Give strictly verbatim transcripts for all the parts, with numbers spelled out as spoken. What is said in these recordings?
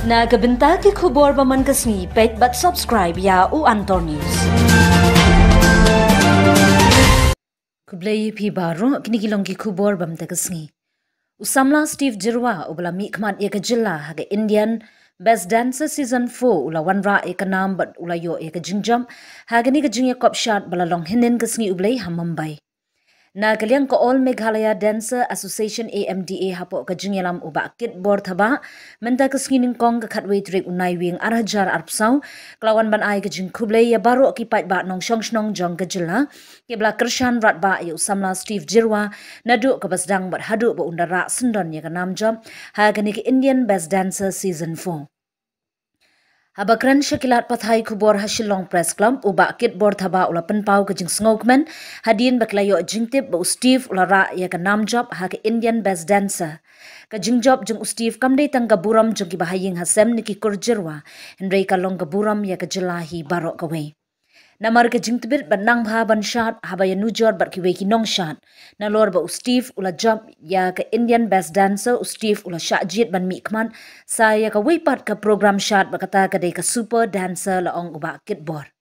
Na ka bynta ki khubor ba man ka sngi, peit bad subscribe ïa u Antor News. Khublei phi baroh, kine ki long ki khubor ba mynta ka sngi. U samla Steve Jyrwa uba la mih khmat ïa ka jylla ha ka Indian Best Dancer Season four u la wanrah ïa ka nam bad u la ïoh ïa ka jingjop ha kane ka jingïakop shad ba la long hynnin ka sngi U Blei ha Mumbai. Na ka liang ka All Meghalaya Dancer Association, A M D A, hapoh ka jingïalam u Bah Kitbor Thabah, mynta ka sngi nyngkong ka khatwei tarik u Naiwieng ar hajar arphew saw, ka la wan ban ai ka jingkhublei ïa baroh ki paidbah nongshong shnong jong ka jylla kiba la kyrshan radbah ïa u samla Steve Jyrwa naduh kaba sdang bad haduh ba un da rah syndon ïa ka nam jop ha kane ka Indian Best Dancer Season four. Haba kren sha ki lad pathai khubor ha Shillong Press Club, u Bah Kitbor Thabah u la pynpaw ka jingsngewkmen hadien ba ki la ïoh jingtip ba u Steve u la rah ïa ka nam jop ha ka Indian Best Dancer. Ka jingjop jong u Steve kam dei tang ka burom jong kiba ha ïing ha sem ne ki kur Jyrwa, hynrei ka long ka burom ïa ka jylla hi baroh kawei. Namar ka jingtbit ba nang bha ban shad haba ïanujor bad kiwei ki nongshad, nalor ba u Steve u la jop ïa ka Indian Best Dancer, u Steve u la shah jied ban mih khmat sa ïa kawei pat ka program shad, ba kata ka dei ka Super Dancer, la ong u Bah Kitbor.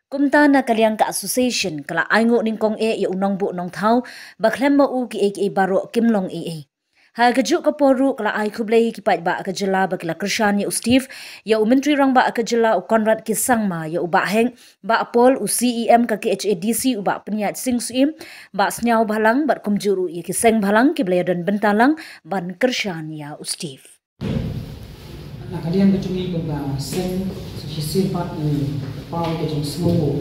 Kumta na ka liang ka association ka la ainguh nyngkong eh ïa u nongbuh nongthaw ba khlem ma u kiei kiei baroh kim long eiei. Ha kajuh ka por ruh ka la ai khublei ïa ki paidbah ka jylla ba ki la kyrshan ïa u Steve, ïa u Myntri Rangbah ka jylla u Conrad K Sangma, ïa u Bah Heng, Bah Paul, u C E M ka K H A D C u Bah Pynïaid Sing Syiem, Bah Sniawbhalang bad kumjuh ruh ïa ki seng bhalang kiba la ïadon bynta lang ban kyrshan ïa u Steve. Na ka liang ka jong ngi kum ka seng, sa shisien pat ngi pynpaw ka jingsngewnguh,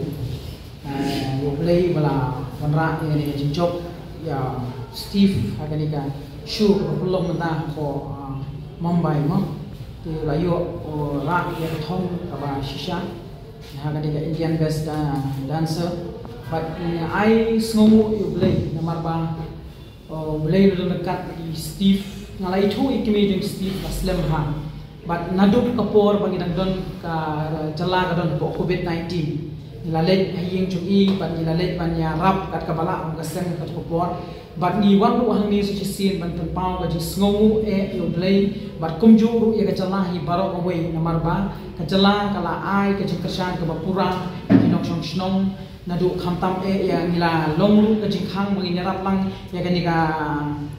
eh, ïa U Blei ba la wanrah ïa kane ka jingjop ïa Steve ha kane ka show kaba pynlong mynta hapoh, ah, Mumbai mo. Te la ïoh, oh, rah ïa ka thong kaba shisha ha kane ka Indian Best, ah, Dancer. Bad ngi ai sngewnguh ïa U Blei namar ba U Blei u la don ryngkat ïa Steve, nga la ithuh ïa i kmie jong Steve la slem bha. Bad naduh ka por ba ngi dang don ka jylla ka don hapoh covid nineteen, ngi la leit ha ïing jong i bad ngi la leit ban ïarap kat kaba lah kum ka seng katto ka por. Bad ngi wan ruh hangne sa shisien ban pynpaw ka jingsngewnguh eh ïa U Blei bad kumjuh ruh ïa ka jylla hi baroh kawei namar ba ka jylla ka la ai ka jingkyrshan kaba pura ïa ki nongshong shnong. Naduh khamtam eh ïa ngi la long ruh ka jingkhang ba ngin ïarap lang ïa kane ka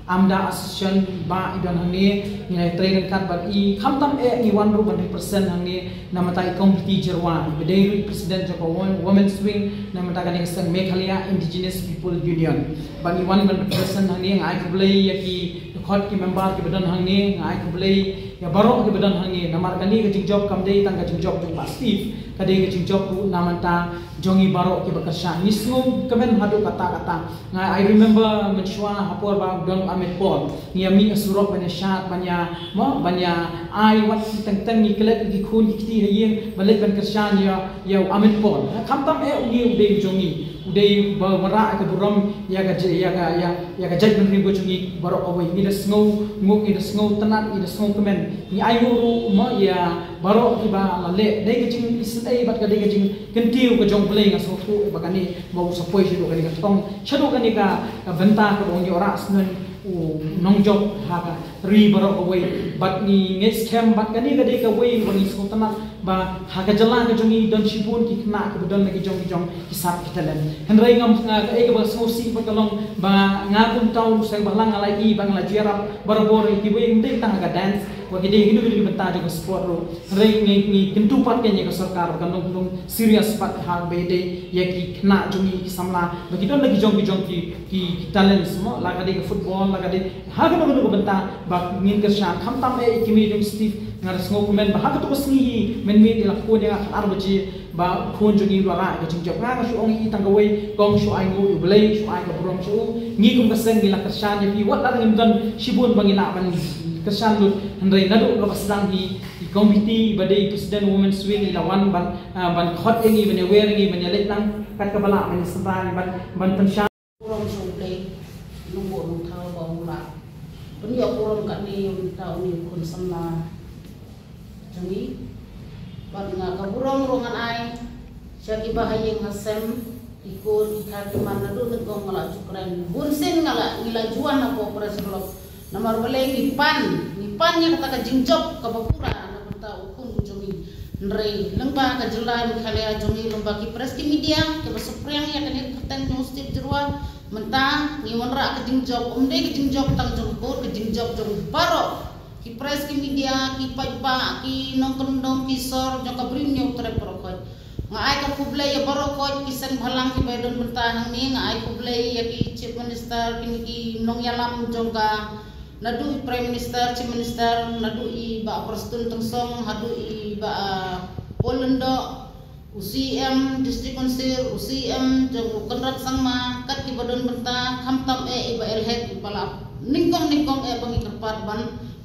AMDA Association ba i don hangne, ngi la trei ryngkat bad i, khamtam eh ngi wan ruh ban represent hangne na bynta i Committee Jyrwa, iba dei ruh i President jong ka Wo-, Women's Wing na bynta kane ka seng Meghalaya Indigenous People Union. Bad ngi wan ban represent hangne, nga ai khublei ïa ki dkhot ki member kiba don hangne, nga ai khublei ïa baroh kiba don hangne, namar kane ka jingjop kam dei tang ka jingjop jong Bah Steve, ka dei ka jingjop ruh na bynta jong ngi baroh kiba kyrshan. Ngi sngewkmen haduh katta katta. Nga, I remember mynshuwa ha por ba u don Amit Paul, ngi ïa mih ha surok ban ïa shad, ban ïa, mo, ban ïa ai wat teng teng, ngi klet ki khun ki kti ha ïing ban leit ban kyrshan ïa, ïa u Amit Paul. Khamtam eh u ngi u dei jong ngi, u dei ba wanrah ka burom ïa ka, ïa ka, ïa, ïa ka jaitbynriew ka jong ngi baroh kawei. Ngi da sngewnguh, ngi da sngewtynnat, ngi da sngewkmen. Ngi ainguh ruh mo ïa baroh kiba la leh. Dei ka jingisynei bad ka dei ka jingkyntiew ka jong U Blei, nga sngewthuh ba kane ba u sa poi shaduh kane ka thong, shaduh kane ka, ka bynta kaba un ïoh rah syndon u nongjop ha ka ri baroh kawei. Bad ngi ngeit skhem bad kane ka dei kawei ba ngi sngewtynnat ba ha ka jylla ka jong ngi don shibun ki khynnah kiba don la ki jong ki jong ki sap ki talent. Hynrei ngam, nga, kaei kaba sngewsih bad ka long ba nga kum uta u seng bhalang nga la ïohi ba nga la ju ïarap barabor ïa kiwei, ym dei tang ha ka dance, wat ki dei kino kino ki bynta jong ka sport ruh. Hynrei ngi, ngi kyntu pat ïa ka sorkar ba kan long, long serious pat ha kaba ïadei ïa ki khynnah jong ngi ki samla ba ki don la ki jong ki jong ki, ki, ki talents mo, la ka dei ka football, la ka dei ha kano kano ka bynta ba ngin kyrshan. Khamtam eh i kmie jong Steve, nga da sngewkmen ba ha kato ka sngi hi mynmiet i la khun ïa nga khatar baje ba khun jong ngi u la rah ïa ka jingjop. Nga, nga shu ong ïa i tang kawei, kong shu ainguh ïa U Blei, shu ai ka burom sha u. Ngi kum ka seng ngi la kyrshan ïa phi, wat la ngim don shibun ba ngi lah ban kyrshan lut, hynrei naduh kaba sdang hi i committee ba dei President Women's Wing i la wan ban, ah, ban khot ïa ngi, ban ïawer ïa ngi, ban ïaleit lang kat kaba lah ban ïasynra, ban, ban pynshai burom sha U Blei, nongbuh nongthaw ba u la pynïoh burom katne ïa uta une u khun samla jong ngi. Bad nga ka burom ruh ngan ai sha kiba ha ïing ha sem, ki khun ki kha ki man, naduh nyngkong nga la ju kren, bunsien nga la, ngi la ju wan hapoh Press Club. Namar balei ngi pan, ngi pan ïa kata ka jingjop kaba pura na bynta Hynrei lyngba ka jylla Meghalaya jong ngi, lyngba ki press ki media kiba saphriang ïa kane ka kyrteng jong u Steve Jyrwa, mynta ngi wanrah ka jingjop, ym dei ka jingjop tang jong ka court, ka jingjop jong baroh ki press ki media, ki paidbah, ki nongkyndong, ki sor jong ka Bri u Hynñiewtrep baroh khoit. Nga ai ka khublei ïa baroh khoit ki seng bhalang kiba don bynta hangne. Nga ai khublei ïa ki Chief Minister, kine ki nongïalam jong ka, naduh i Prime Minister, Chief Minister, naduh i Bah Prestone Tynsong, haduh i Bah, ah, Paul Lyngdoh, u C E M District Council, u C E M jong u Conrad Sangma, kat kiba don bynta, khamtam eh i Bah L Hek, ba la nyngkong nyngkong eh ba ngi kyrpad ban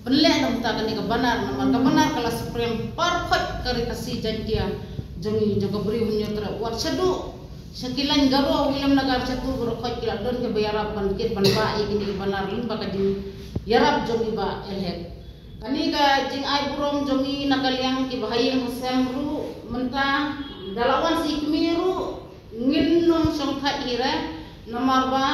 pynleh na bynta kane ka banar, namar ka banar ka la saphriang baroh khoit ka Ri Khasi Jaiñtia jong ngi, jong ka Bri u Hynñiewtrep, wat shaduh sha ki line Garo, Williamnagar, Chatu, baroh khoit ki la don kiba ïarap ban kit ban bah ïa kine ki banar lyngba ka jingïarap jong i Bah L Hek. Kane ka jingai burom jong ngi na ka liang kiba ha ïing ha sem ruh, mynta da la wan sa i kmie ruh ngin ym shongthait hi re, namar ba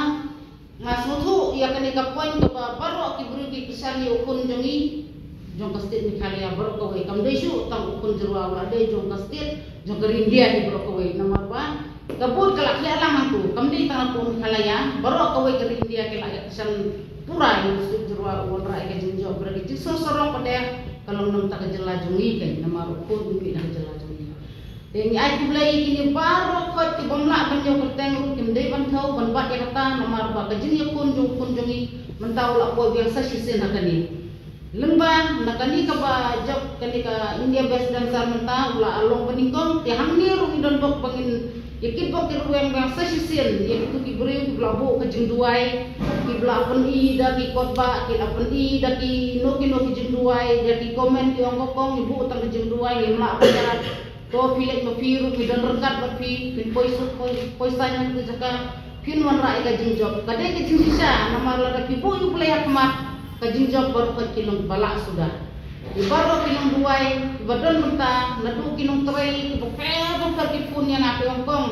nga sngewthuh ïa kane ka point kaba baroh ki briew ki kyrshan ïa u khun jong ngi jong ka state Meghalaya baroh kawei, kam dei shuh tang u khun Jyrwa, u la dei jong ka state, jong ka Ri India hi baroh kawei, namar ba ka vote ka la khlieh lang hangtu, kam dei tang u Meghalaya, baroh kawei ka Ri India ki la ïa kyrshan pura ïa u Steve Jyrwa u wanrah ïa ka jingjop, bad ka jingsngew sarong pat ka long na bynta ka jylla jong ngi, kane namar u khun u mih na ka jylla jong ngi. Te ngi ai khublei ïa kine baroh khoit ki bym lah ban ïoh kyrteng ruh, kim dei ban thew ban bat ïa kata, namar ba ka jingïakhun jong u khun jong ngi mynta u la poi biang sa shisien ha kane. Lyngba na kane kaba jop kane ka India Best Dancer mynta u la long banyngkong, te hangne ruh ngi don bok ba ngin ïa kit bok ki rweng biang sa shisien ïa kito ki briew kiba la buh ka jingduwai, kiba la pyni da ki kot bah, ki la pyni da kino kino ki jingduwai, da ki comment, ki ong ko kong ngi buh tang ka jingduwai, ngim lah ban ïarap. To phi leit ma phi ruh, phi don ryngkat bad phi, phin poi suk, poi, poi saiñ na kata ka jaka, phin wanrah ïa ka jingjop. Ka dei ka jingshisha, namar lada phi buh ïa U Blei ha khmat, ka jingjop baroh khoit ki long ba lah suda. Ïa baroh ki nongduwai kiba don mynta, naduh ki nongtrei kiba pher ba pher ki phone ïa nga ki ong kong,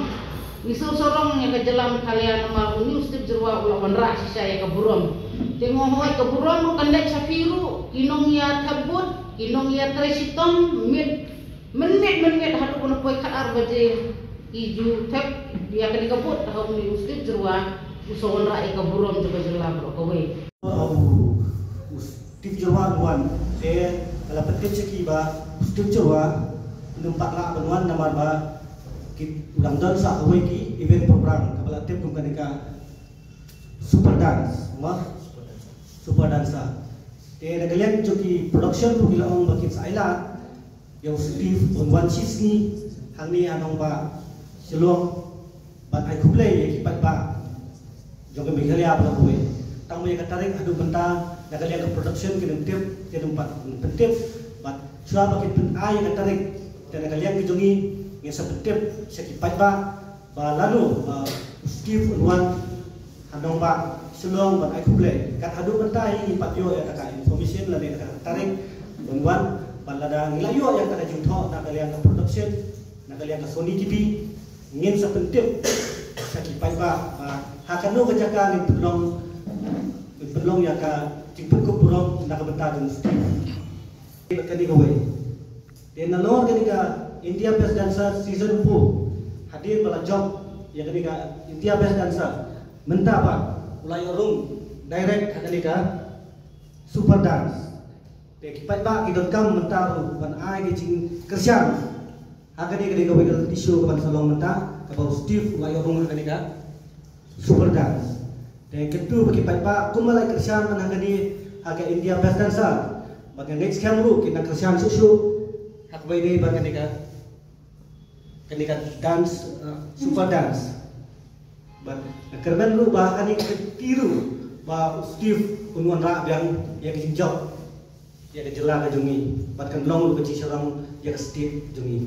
ngi sngewsarong ïa ka jylla Meghalaya namar une u Steve Jyrwa u la wanrah shisha ïa ka burom. Te nga ong hooid, ka burom ruh kan leit sha phi ruh, ki nongïathep vote, ki nongïatrei shitom, miet mynmiet mynmiet haduh ban poi khatar baje, ki ju thep ïa kane ka vote ha une u Steve Jyrwa, u sa wanrah ïa ka burom jong ka jylla baroh kawei. U, u Steve Jyrwa un wan, te ka la pyntip sha ki ba u Steve Jyrwa un ym pat lah ban wan namar ba ki, u dang don sa kawei ki event program kaba la tip kum kane ka Super Dance, ma? Super Dancer. Te na ka liang jong ki production ruh ki la ong ba kin sa ai lad ïa u Steve un wan shisngi hangne ha nongbah Shillong ban ai khublei ïa ki paidbah jong ka Meghalaya baroh kawei. Tang ba ïa ka tarik haduh mynta na ka liang ka production kin ym tip, kin ym pat pyntip, bad shuwa ba kin pyn-ai ïa ka tarik, te na ka liang ka jong ngi ngin sa pyntip sha ki paidbah ba lano, ah, u Steve un wan ha nongbah Shillong ban ai khublei. Kat haduh mynta hi ngim pat ïoh ïa kata ka information lane kata ka tarik ban wan, bad lada ngi la ïoh ïa kata ka jingthoh na ka liang ka production, na ka liang ka Sony T V, ngin sa pyntip sha ki paidbah ba ha kano ka jaka ngin pynlong, ngin pynlong ïa ka jingpynkup burom na ka bynta jong u Steve. Bad kane kawei. Te nalor kane ka India Best Dancer Season four, hadien ba la jop ïa kane ka India Best Dancer, mynta pat u la ïoh rung direct ha kane ka Super Dance. Te ki paidbah ki donkam mynta ruh ban ai ka jingkyrshan ha kane, kane kawei ka reality show kaban sa long mynta, kaba u Steve u la ïoh rung ha kane ka Super Dance. Te kyntu ba ki paidbah kumba la kyrshan man ha kane, ha ka India Best Dancer, ba nga ngeit skhem ruh kin nang kyrshan shuh shuh ha kaba ïadei bad kane ka, kane ka dance, uh, Super Dance. Bad nga kyrmen ruh ba ha kane ka kti ruh ba u Steve un wanrah biang ïa ka jingjop ïa ka jylla ka jong ngi, bad kan long ruh ka jingsarong ïa ka state jong ngi.